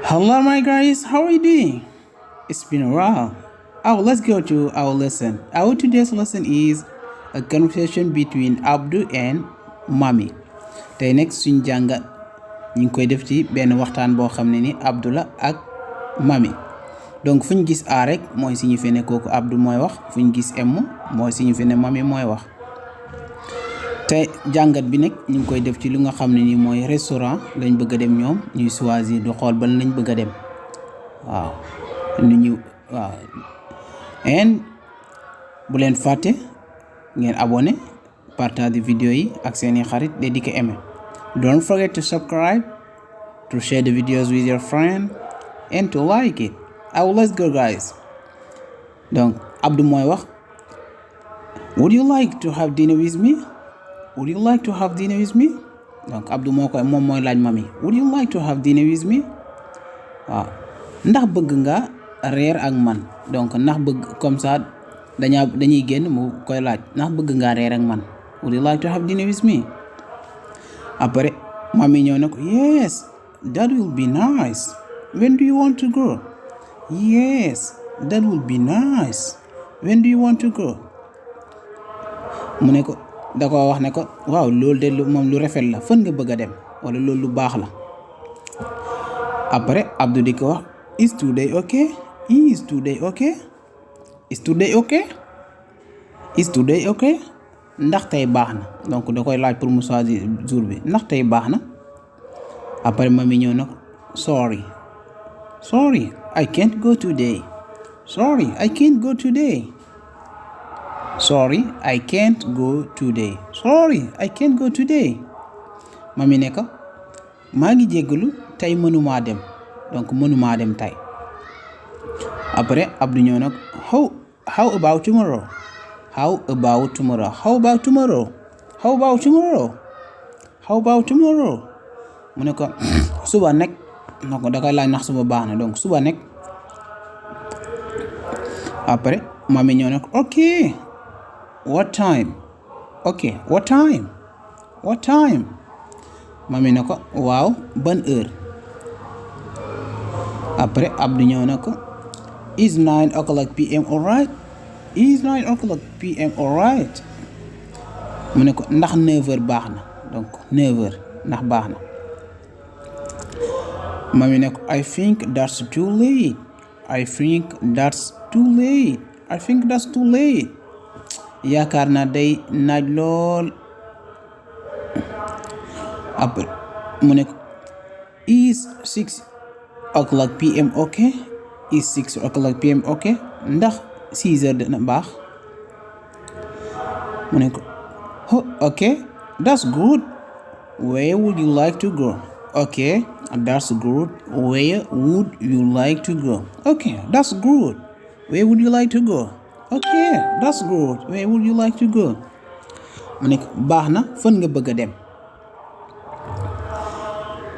Hello my guys, how are you doing? It's been a while. Let's go to our lesson. Our today's lesson is a conversation between Abdou and Mami. Tey nag suñ jàngat ñu ngi koy def ci benn waxtaan boo xam ne ni Abdou la ak Mami. Donc fu ñu gis A rek mooy signifié ne kooku Abdou mooy wax, fu ñu gis M mooy signifié ne Mami mooy wax. Tey jàngat bi nag ñu ngi koy def ci lu nga xam ne ni mooy restaurant lañ bëgg a dem ñoom ñuy choisir du xool ban lañ bëgg a dem waaw and bu leen fàtte ngeen abonné partage vidéo yi ak seeni xarit de di ko aimé. Don't forget to subscribe, to share the videos with your friend and to like it. Let's go guys. Donc Abdou mooy wax, would you like to have dinner with me? Would you like to have dinner with me? Donc Abdou moom mooy laaj Mami, would you like to have dinner with me? waaw ndax bëgg nga reer ak man. Donc ndax bëgg comme ça dañuy génn mu koy laaj ndax bëgg nga reer ak man. Would you like to have dinner with me? Après Mami ñëw na ko, yes, that will be nice. When do you want to go? Yes, that will be nice. When do you want to go? mu ne ko da ko wax ne ko waaw loolu de moom lu rafet la, fan nga bëgg a dem wala loolu lu baax la. Après Abdou di ko wax, is today okay? Is today okay? Is today okay? Is today okay? Ndax tey baax na. Donc da koy laaj pour mu choisir jour bi, ndax tey baax na. Après Mami ñëw na ko, sorry I can't go today. Sorry I can't go today. Sorry I can't go today. Sorry I can't go today. Mami ne ko, maa ngi jéggalu tey mënumaa dem. Donc mënumaa dem tey. Après Abdou ñëw na ko, how about tomorrow? How about tomorrow? How about tomorrow? How about tomorrow? How about tomorrow? mu ne ko suba nekk. Donc da koy laaj ndax suba baax na, donc suba nekk. Après Mami ñëw na ko, okay. What time? Okay, what time? What time? Mami ne ko, waaw ban heure? Après Abdou ñëw na ko, is 9 o'clock p.m. alright? Is 9 o'clock p.m. alright? mu ne ko ndax 9h baax na. Donc 9h ndax baax na. Mami ne ko, I think that's too late. I think that's too late. I think that's too late. Yaakaar naa day naaj lool. Après mu ne ko, is 6 o'clock p.m. okay? Is 6 o'clock p.m. okay? Ndax 6h dina baax. mu ne ko, oh okay, that's good. Where would you like to go? Okay, that's good. Where would you like to go? Okay, that's good. Where would you like to go? Okay, that's good. Where would you like to go? mu ne ko, baax na, fan nga bëgg a dem?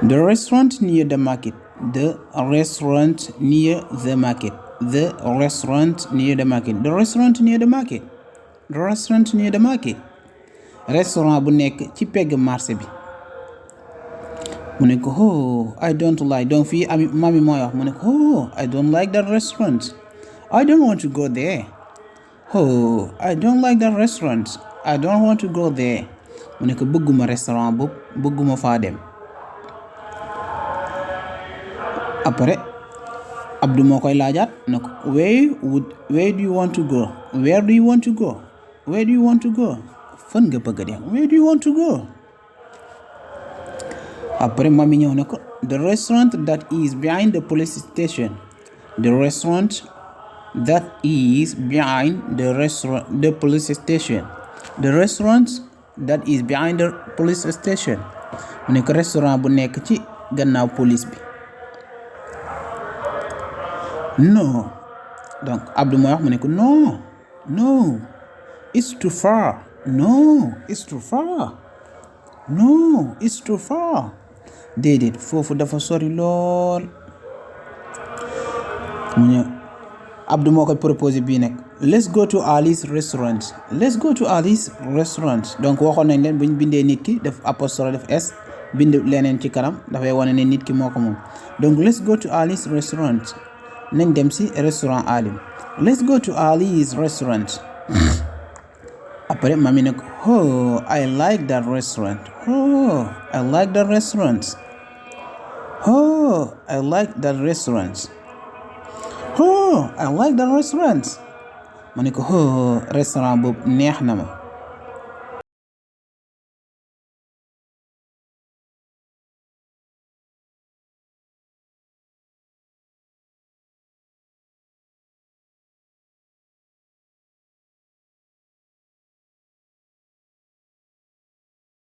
The restaurant near the market. The restaurant near the market. The restaurant near the market. The restaurant near the market. The restaurant near the market. Restaurant bu nekk ci pegg marché bi. mu ne ko, oh I don't like. Donc fii Mami mooy wax, mu ne ko, oh I don't like that restaurant. I don't want to go there. Oh I don't like that restaurant. I don't want to go there. mu ne ko, bëgguma restaurant boobu, bëgguma faa dem. Après Abdou moo koy laajaat na ko, where do you want to go? Where do you want to go? Where do you want to go? Fan nga bëgg a dem? Where do you want to go? Après Mami ñëw na ko, the restaurant that is behind the police station. The restaurant that is behind the police station. The restaurant that is behind the police station. mu ne ko restaurant bu nekk ci gannaaw police bi. No. Donc Abdou mooy wax, mu ne ko, no it's too far. No it's too far. No it's too far. Déedéet foofu dafa sori lool. mu ñëw Abdou moo koy proposé bii nag, let's go to Ali's restaurant. Let's go to Ali's restaurant. Donc waxoon nañ leen bu ñu bindee nit ki def apostrophe def s bind leneen ci kanam dafay wane ne nit ki moo ko moom. Donc let's go to Ali's restaurant. nañ dem ci restaurant Ali. Let's go to Ali's restaurant. Après mami ne ko oh I like that restaurant. Oh I like that restaurant. Oh I like that restaurant. Oh I like that restaurant. ma ne ko oh restaurant boobu neex na ma.